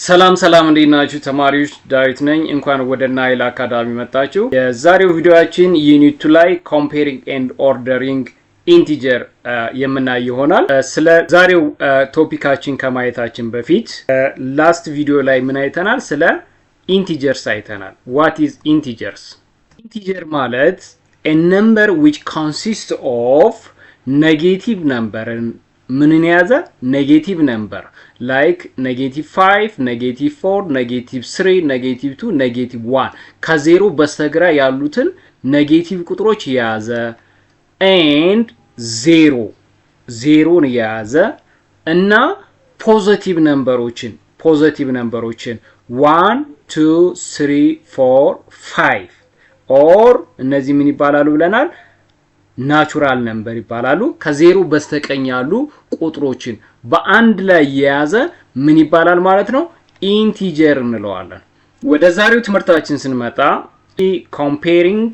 ሰላም ሰላም፣ እንዴት ናችሁ ተማሪዎች? ዳዊት ነኝ። እንኳን ወደ ናይል አካዳሚ መጣችሁ። የዛሬው ቪዲዮአችን unit 2 ላይ comparing and ordering integer የምናይ ይሆናል። ስለ ዛሬው topic ኣችን ከማየታችን በፊት last ቪዲዮ ላይ ምን አይተናል? ስለ integers አይተናል። What is integers? Integer ማለት a number which consist of negative number ን ምንን የያዘ? Negative number like negative 5፣ negative 4፣ negative 3፣ negative 2፣ negative 1፣ ከዜሮ በስተግራ ያሉትን negative ቁጥሮች የያዘ and zero፣ ዜሮን የያዘ እና positive number ኦችን 1፣ 2፣ 3፣ 4፣ 5 or እነዚህ ምን ይባላሉ ብለናል? Natural number ይባላሉ። ከዜሮ በስተቀኝ ያሉ ቁጥሮችን በአንድ ላይ የያዘ ምን ይባላል ማለት ነው? Integer እንለዋለን። ወደ ዛሬው ትምህርታችን ስንመጣ comparing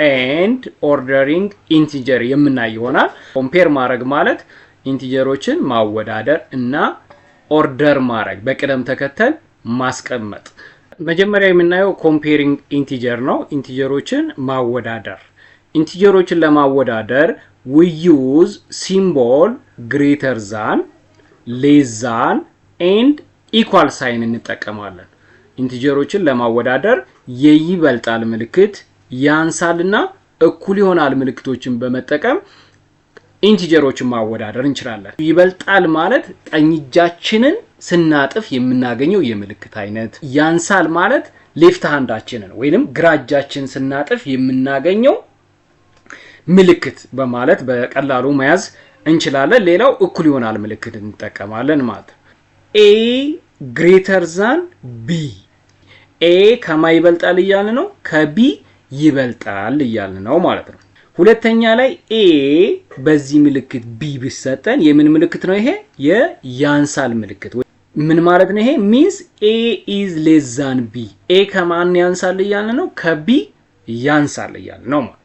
and ordering integer የምናይ ይሆናል። Compare ማድረግ ማለት integer ኦችን ማወዳደር እና order ማድረግ፣ በቅደም ተከተል ማስቀመጥ። መጀመሪያ የምናየው comparing integer ነው። Integer ኦችን ማወዳደር። Integer ኦችን ለማወዳደር we use symbol greater than፣ less than and equal sign እንጠቀማለን። Integer ኦችን ለማወዳደር የይበልጣል ምልክት፣ ያንሳልና እኩል ይሆናል ምልክቶችን በመጠቀም integer ኦችን ማወዳደር እንችላለን። ይበልጣል ማለት ቀኝ እጃችንን ስናጥፍ የምናገኘው የምልክት አይነት፣ ያንሳል ማለት left hand ኣችንን ወይንም ግራ እጃችን ስናጥፍ የምናገኘው ምልክት በማለት በቀላሉ መያዝ እንችላለን። ሌላው እኩል ይሆናል ምልክት እንጠቀማለን ማለት ነው። A greater than B፣ A ከማ ይበልጣል እያልን ነው? ከ B ይበልጣል እያልን ነው ማለት ነው። ሁለተኛ ላይ A በዚህ ምልክት B ቢሰጠን የምን ምልክት ነው ይሄ? የያንሳል ምልክት። ምን ማለት ነው ይሄ? Means A is less than B። A ከማን ያንሳል እያልን ነው? ከ B ያንሳል እያልን ነው ማለት።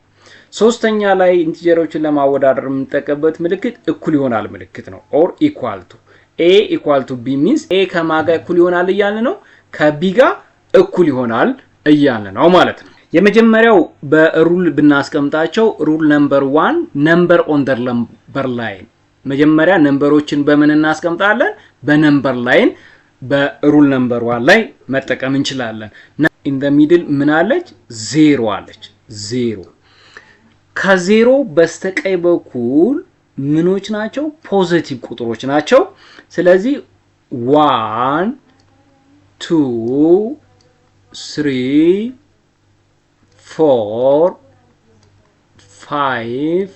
ሶስተኛ ላይ integer ኦችን ለማወዳደር የምንጠቀምበት ምልክት እኩል ይሆናል ምልክት ነው። Or equal to። A equal to B means A ከማ ጋር እኩል ይሆናል እያልን ነው? ከ B ጋር እኩል ይሆናል እያልን ነው ማለት ነው። የመጀመሪያው በ rule ብናስቀምጣቸው rule number 1፣ number on the number line። መጀመሪያ number ኦችን በምን እናስቀምጣለን? በ number line። በ rule number 1 ላይ መጠቀም እንችላለን። In the middle ምን አለች? ዜሮ አለች። ዜሮ፣ ከዜሮ በስተቀኝ በኩል ምኖች ናቸው? Positive ቁጥሮች ናቸው። ስለዚህ 1፣ 2፣ 3፣ 4፣ 5፣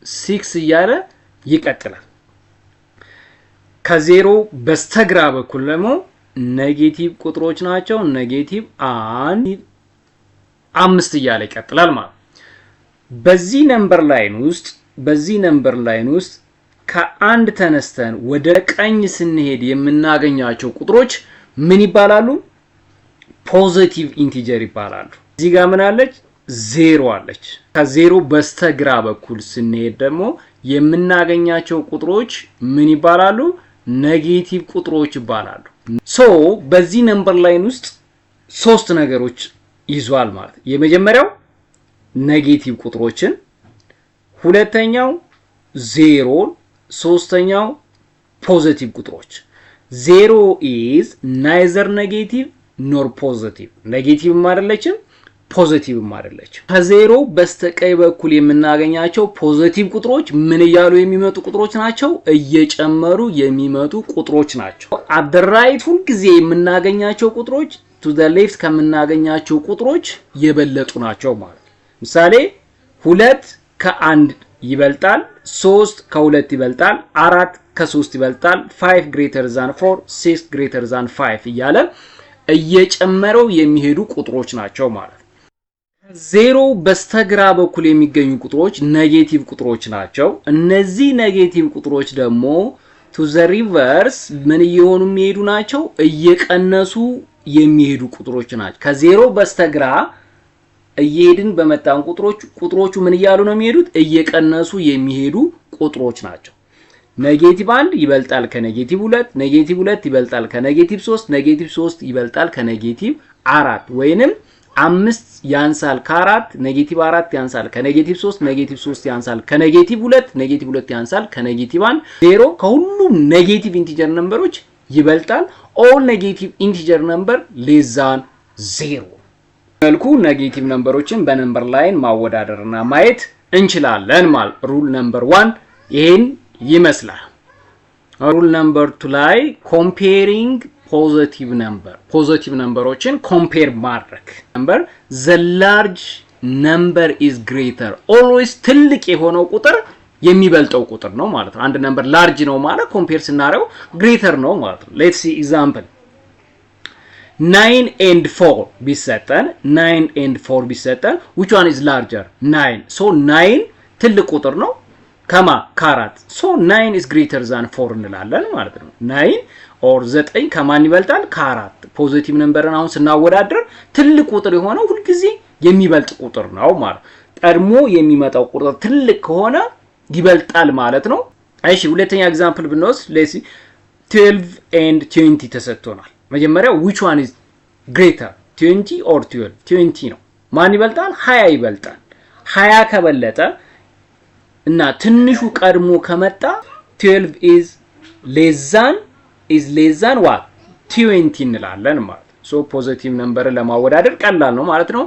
6 እያለ ይቀጥላል። ከዜሮ በስተግራ በኩል ደግሞ negative ቁጥሮች ናቸው። Negative 1፣ 5 እያለ ይቀጥላል ማለት። በዚህ number line ውስጥ ከአንድ ተነስተን ወደ ቀኝ ስንሄድ የምናገኛቸው ቁጥሮች ምን ይባላሉ? Positive integer ይባላሉ። እዚህ ጋር ምን አለች? ዜሮ አለች። ከዜሮ በስተግራ በኩል ስንሄድ ደግሞ የምናገኛቸው ቁጥሮች ምን ይባላሉ? Negative ቁጥሮች ይባላሉ። So በዚህ number line ውስጥ ሶስት ነገሮች ይዟል ማለት። የመጀመሪያው negative ቁጥሮችን፣ ሁለተኛው ዜሮን፣ ሶስተኛው positive ቁጥሮች። Zero is neither negative nor positive። Negative ም አይደለችም፣ positive ም አይደለችም። ከዜሮ በስተቀኝ በኩል የምናገኛቸው positive ቁጥሮች ምን እያሉ የሚመጡ ቁጥሮች ናቸው? እየጨመሩ የሚመጡ ቁጥሮች ናቸው። At the right ሁልጊዜ የምናገኛቸው ቁጥሮች to the left ከምናገኛቸው ቁጥሮች የበለጡ ናቸው ማለት ነው። ምሳሌ 2 ከ1 ይበልጣል፣ 3 ከ2 ይበልጣል፣ 4 ከ3 ይበልጣል፣ 5 greater than 4፣ 6 greater than 5 እያለ እየጨመረው የሚሄዱ ቁጥሮች ናቸው ማለት ነው። ዜሮ በስተግራ በኩል የሚገኙ ቁጥሮች negative ቁጥሮች ናቸው። እነዚህ negative ቁጥሮች ደግሞ to the reverse ምን እየሆኑ የሚሄዱ ናቸው? እየቀነሱ የሚሄዱ ቁጥሮች ናቸው። ከዜሮ በስተግራ እየሄድን በመጣን ቁጥሮች ቁጥሮቹ ምን እያሉ ነው የሚሄዱት? እየቀነሱ የሚሄዱ ቁጥሮች ናቸው። Negative አንድ ይበልጣል ከ negative ሁለት፣ negative ሁለት ይበልጣል ከ negative ሶስት፣ negative ሶስት ይበልጣል ከ negative አራት፣ ወይንም አምስት ያንሳል ከአራት፣ negative አራት ያንሳል ከ negative ሶስት፣ negative ሶስት ያንሳል ከ negative ሁለት፣ negative ሁለት ያንሳል ከ negative አንድ። ዜሮ ከሁሉም negative integer number ኦች ይበልጣል። All negative integer number less than zero። መልኩ negative number ኦችን በ number line ማወዳደርና ማየት እንችላለን ማለት rule number 1 ይሄን ይመስላል። Rule number 2 ላይ comparing positive number፣ positive number ኦችን compare ማድረግ። Number, the large number is greater always። ትልቅ የሆነው ቁጥር የሚበልጠው ቁጥር ነው ማለት ነው። አንድ number large ነው ማለት compare ስናደርገው greater ነው ማለት ነው። Let's see example። 9 and 4 ቢሰጠን፣ 9 and 4 ቢሰጠን which one is larger? 9. So 9 ትልቅ ቁጥር ነው ከማ? ከአራት። So 9 is greater than 4 እንላለን ማለት ነው። 9 or 9 ከማን ይበልጣል? ከአራት። Positive number ን አሁን ስናወዳድር ትልቅ ቁጥር የሆነው ሁልጊዜ የሚበልጥ ቁጥር ነው ማለት፣ ቀድሞ የሚመጣው ቁጥር ትልቅ ከሆነ ይበልጣል ማለት ነው። እሺ፣ ሁለተኛ example ብንወስድ፣ let's see፣ 12 and 20 ተሰጥቶናል። መጀመሪያ which one is greater, 20 or 12? 20 ነው። ማን ይበልጣል? 20 ይበልጣል። 20 ከበለጠ እና ትንሹ ቀድሞ ከመጣ 12 is less than what? 20 እንላለን ማለት። So positive number ን ለማወዳደር ቀላል ነው ማለት ነው።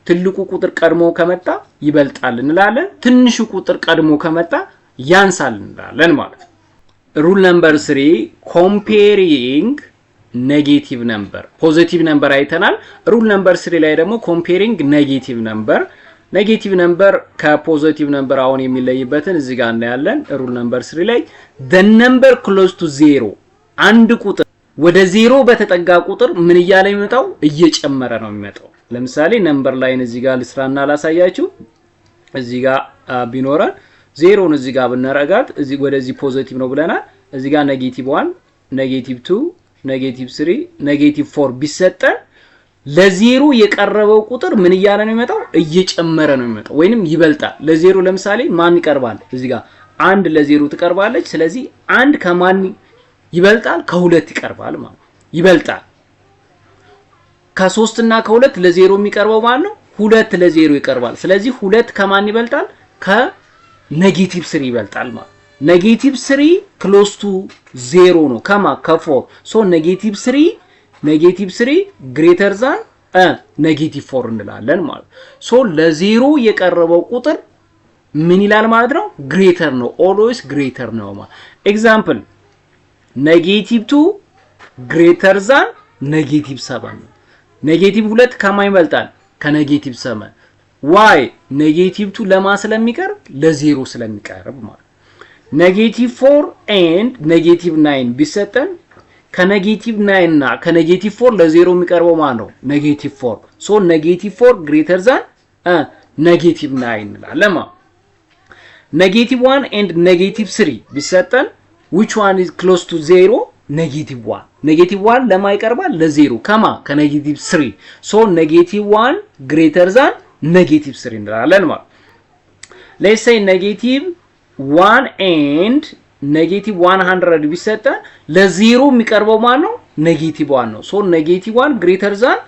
ትልቁ ቁጥር ቀድሞ ከመጣ ይበልጣል እንላለን። ትንሹ ቁጥር ቀድሞ ከመጣ ያንሳል እንላለን ማለት ነው። Rule number 3, comparing negative number። Positive number አይተናል። Rule number 3 ላይ ደግሞ comparing negative number። Negative number ከ positive number አሁን የሚለይበትን እዚህ ጋር እናያለን። Rule number 3 ላይ the number close to zero፣ አንድ ቁጥር ወደ ዜሮ በተጠጋ ቁጥር ምን እያለ የሚመጣው? እየጨመረ ነው የሚመጣው። ለምሳሌ number line እዚህ ጋር ልስራና ላሳያችሁ። እዚህ ጋር ቢኖረን ዜሮን እዚህ ጋር ብናረጋት እዚህ ወደዚህ positive ነው ብለናል። እዚህ ጋር negative 1፣ negative 2፣ negative 3፣ negative 4 ቢሰጠን ለዜሮ የቀረበው ቁጥር ምን እያለ ነው የሚመጣው? እየጨመረ ነው የሚመጣው ወይንም ይበልጣል። ለዜሮ ለምሳሌ ማን ይቀርባል? እዚህ ጋር አንድ ለዜሮ ትቀርባለች። ስለዚህ አንድ ከማን ይበልጣል? ከሁለት ይቀርባል ማለት ይበልጣል። ከሶስት እና ከሁለት ለዜሮ የሚቀርበው ማን ነው? ሁለት ለዜሮ ይቀርባል። ስለዚህ ሁለት ከማን ይበልጣል? ከ negative three ይበልጣል ማለት። Negative three close to zero ነው ከማ? ከ four። So negative three greater than negative four እንላለን ማለት። So ለዜሮ የቀረበው ቁጥር ምን ይላል ማለት ነው? Greater ነው፣ always greater ነው ማለት። Example, negative two greater than negative seven ነው። Negative ሁለት ከማን ይበልጣል? ከ negative seven። Why? Negative two ለማ ስለሚቀርብ? ለዜሮ ስለሚቀርብ ማለት። Negative four and negative nine ቢሰጠን ከ negative nine እና ከ negative four ለዜሮ የሚቀርበው ማን ነው? Negative four። So negative four greater than negative nine እንላለን ማለት። Negative one and negative three ቢሰጠን which one is close to zero? Negative one። Negative one ለማ ይቀርባል? ለዜሮ። ከማ? ከ negative three። So negative one greater than negative three እንላለን ማለት። Let's say negative one and negative 100 ቢሰጠን ለዜሮ የሚቀርበው ማን ነው? Negative one ነው። So negative one greater than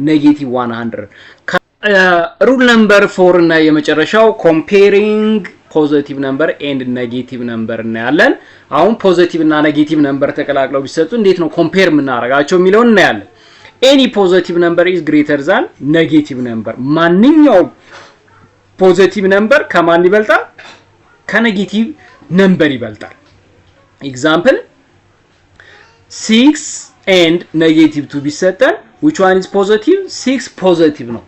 negative 100። Rule number 4 እና የመጨረሻው comparing positive number and negative number እናያለን። አሁን positive እና negative number ተቀላቅለው ቢሰጡ እንዴት ነው compare የምናደርጋቸው የሚለውን እናያለን። Any positive number is greater than negative number። ማንኛውም positive number ከማን ይበልጣል? ከ negative number ይበልጣል። Example, 6 and negative 2 ቢሰጠን which one is positive? 6 positive ነው፣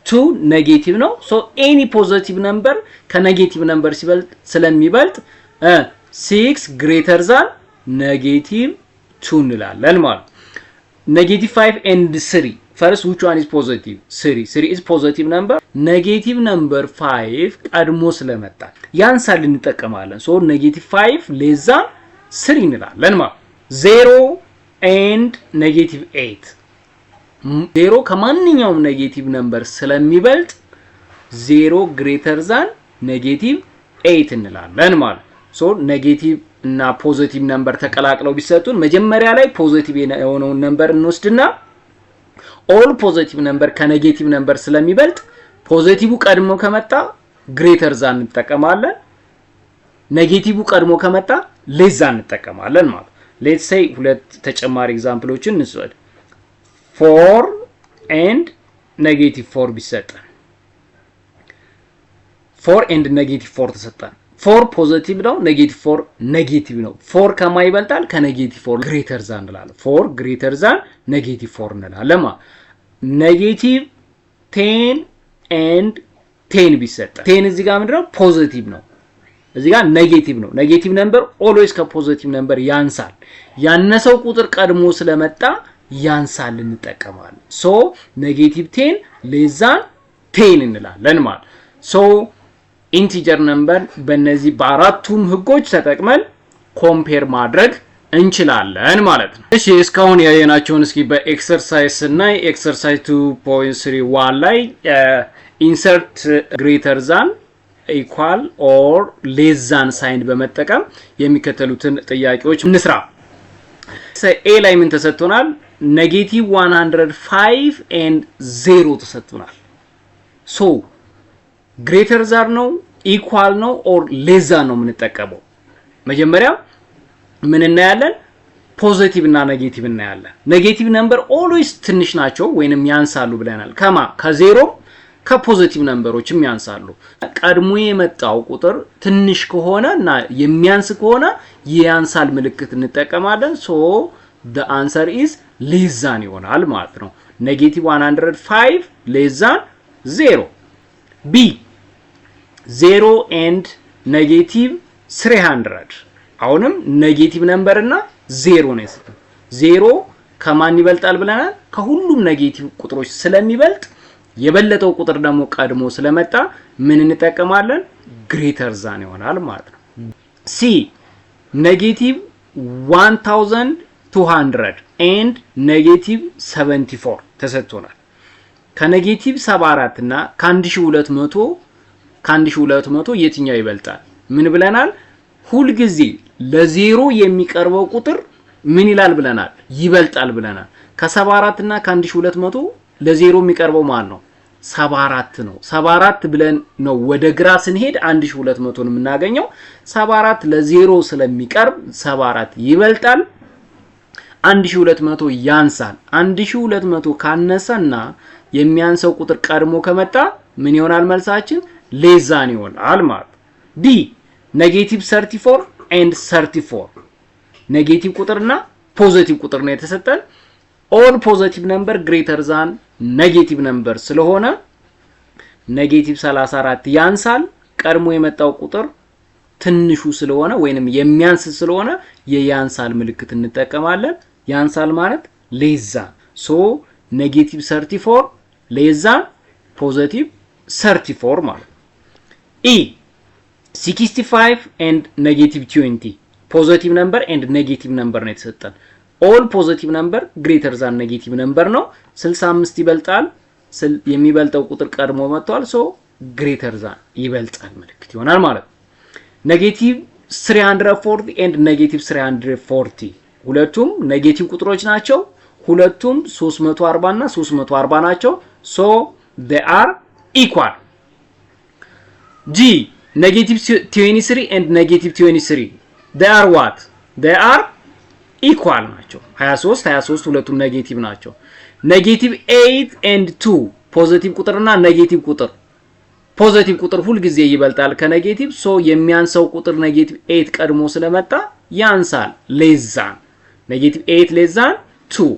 2 negative ነው። So any positive number ከ negative number ሲበልጥ ስለሚበልጥ 6 greater than negative 2 እንላለን ማለት። Negative 5 and 3, first, which one is positive? 3. 3 is positive number። Negative number 5 ቀድሞ ስለመጣ ያንሳል እንጠቀማለን። So negative 5 less than 3 እንላለን ማለት። 0 and negative 8፣ ዜሮ ከማንኛውም negative number ስለሚበልጥ 0 greater than negative 8 እንላለን ማለት። So negative እና positive number ተቀላቅለው ቢሰጡን መጀመሪያ ላይ positive የሆነውን number እንወስድና all positive number ከ negative number ስለሚበልጥ positive ቀድሞ ከመጣ greater than እንጠቀማለን። Negative ቀድሞ ከመጣ less than እንጠቀማለን ማለት። Let's say ሁለት ተጨማሪ example ኦችን እንውሰድ። Four and negative four ቢሰጠን፣ four and negative four ተሰጠን። Four positive ነው፣ negative four negative ነው። Four ከማ ይበልጣል? ከ negative four። Greater than እንላለን። Four greater than negative four እንላለን ማለት። Negative 10 and 10 ቢሰጠን፣ 10 እዚህ ጋር ምንድነው? Positive ነው። እዚህ ጋር negative ነው። Negative number always ከ positive number ያንሳል። ያነሰው ቁጥር ቀድሞ ስለመጣ ያንሳል እንጠቀማለን። So negative 10 less than 10 እንላለን ማለት። So integer number በእነዚህ በአራቱም ህጎች ተጠቅመን compare ማድረግ እንችላለን ማለት ነው። እሺ፣ እስካሁን ያየናቸውን እስኪ በ exercise ስናይ exercise 2.31 ላይ insert greater than, equal or less than sign በመጠቀም የሚከተሉትን ጥያቄዎች እንስራ። A ላይ ምን ተሰጥቶናል? Negative 105 and 0 ተሰጥቶናል። So greater than ነው፣ equal ነው or less than ነው የምንጠቀመው? መጀመሪያ ምን እናያለን? Positive እና negative እናያለን። Negative number always ትንሽ ናቸው ወይንም ያንሳሉ ብለናል። ከማ? ከዜሮም ከ positive number ኦችም ያንሳሉ። ቀድሞ የመጣው ቁጥር ትንሽ ከሆነ እና የሚያንስ ከሆነ የያንሳል ምልክት እንጠቀማለን። So the answer is less than ይሆናል ማለት ነው። Negative 105 less than 0። B, 0 and negative 300። አሁንም negative number እና ዜሮ ነው የሰጠን። ዜሮ ከማን ይበልጣል ብለናል? ከሁሉም negative ቁጥሮች ስለሚበልጥ የበለጠው ቁጥር ደግሞ ቀድሞ ስለመጣ ምን እንጠቀማለን? Greater than ይሆናል ማለት ነው። C, negative 1200 and negative 74 ተሰጥቶናል። ከ negative 74 እና ከ1200 የትኛው ይበልጣል? ምን ብለናል? ሁልጊዜ ለዜሮ የሚቀርበው ቁጥር ምን ይላል ብለናል? ይበልጣል ብለናል። ከ74 እና ከ1200 ለዜሮ የሚቀርበው ማን ነው? 74 ነው። 74 ብለን ነው ወደ ግራ ስንሄድ 1200 ነው የምናገኘው። 74 ለዜሮ ስለሚቀርብ 74 ይበልጣል፣ 1200 ያንሳል። 1200 ካነሰና የሚያንሰው ቁጥር ቀድሞ ከመጣ ምን ይሆናል መልሳችን? Less than ይሆናል ማለት። D, negative 34 and 34። Negative ቁጥርና positive ቁጥር ነው የተሰጠን። All positive number greater than negative number ስለሆነ negative 34 ያንሳል። ቀድሞ የመጣው ቁጥር ትንሹ ስለሆነ ወይንም የሚያንስ ስለሆነ የያንሳል ምልክት እንጠቀማለን። ያንሳል ማለት less than። So negative 34 less than positive 34 ማለት። E, 65 and negative 20። Positive number and negative number ነው የተሰጠን። All positive number greater than negative number ነው። 65 ይበልጣል። የሚበልጠው ቁጥር ቀድሞ መጥቷል። So greater than ይበልጣል ምልክት ይሆናል ማለት ነው። Negative 340 and negative 340፣ ሁለቱም negative ቁጥሮች ናቸው። ሁለቱም 340 እና 340 ናቸው። So they are equal። G, negative 23 and negative 23፣ they are what? They are equal ናቸው። 23 23 ሁለቱም negative ናቸው። Negative 8 and 2፣ positive ቁጥርና negative ቁጥር፣ positive ቁጥር ሁል ጊዜ ይበልጣል ከ negative። So የሚያንሰው ቁጥር negative 8 ቀድሞ ስለመጣ ያንሳል፣ less than። Negative 8 less than 2።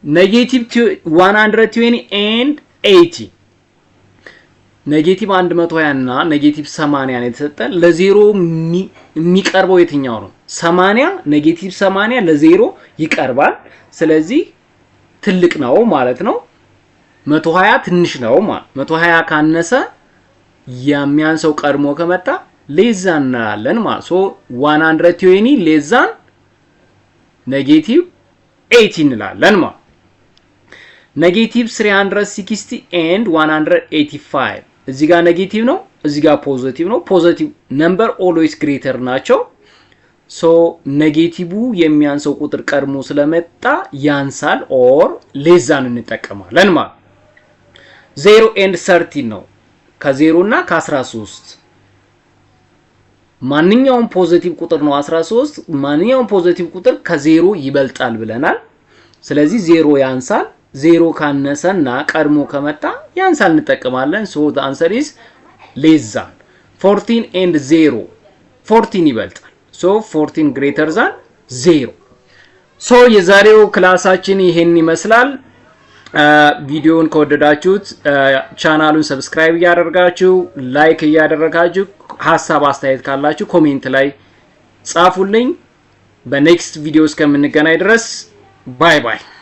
Negative 120 and 80። Negative 120 እና negative 80 ነው የተሰጠን። ለዜሮ የሚቀርበው የትኛው ነው? 80። Negative 80 ለዜሮ ይቀርባል። ስለዚህ ትልቅ ነው ማለት ነው። 120 ትንሽ ነው ማለት። 120 ካነሰ የሚያንሰው ቀድሞ ከመጣ less than እንላለን ማለት። So 120 less than negative 80 እንላለን ማለት። Negative 360 and 185፣ እዚህ ጋር negative ነው፣ እዚህ ጋር positive ነው። Positive number always greater ናቸው። So negative የሚያንሰው ቁጥር ቀድሞ ስለመጣ ያንሳል or less than እንጠቀማለን ማለት። 0 and 13 ነው። ከዜሮ እና ከ13 ማንኛውም positive ቁጥር ነው 13። ማንኛውም positive ቁጥር ከዜሮ ይበልጣል ብለናል። ስለዚህ ዜሮ ያንሳል። ዜሮ ካነሰና ቀድሞ ከመጣ ያንሳል እንጠቀማለን። So the answer is less than። 14 and 0፣ 14 ይበልጣል። So 14 greater than 0። So የዛሬው ክላሳችን ይሄን ይመስላል። ቪዲዮውን ከወደዳችሁት ቻናሉን subscribe እያደረጋችሁ፣ like እያደረጋችሁ፣ ሀሳብ አስተያየት ካላችሁ comment ላይ ጻፉልኝ። በ next video እስከምንገናኝ ድረስ bye bye።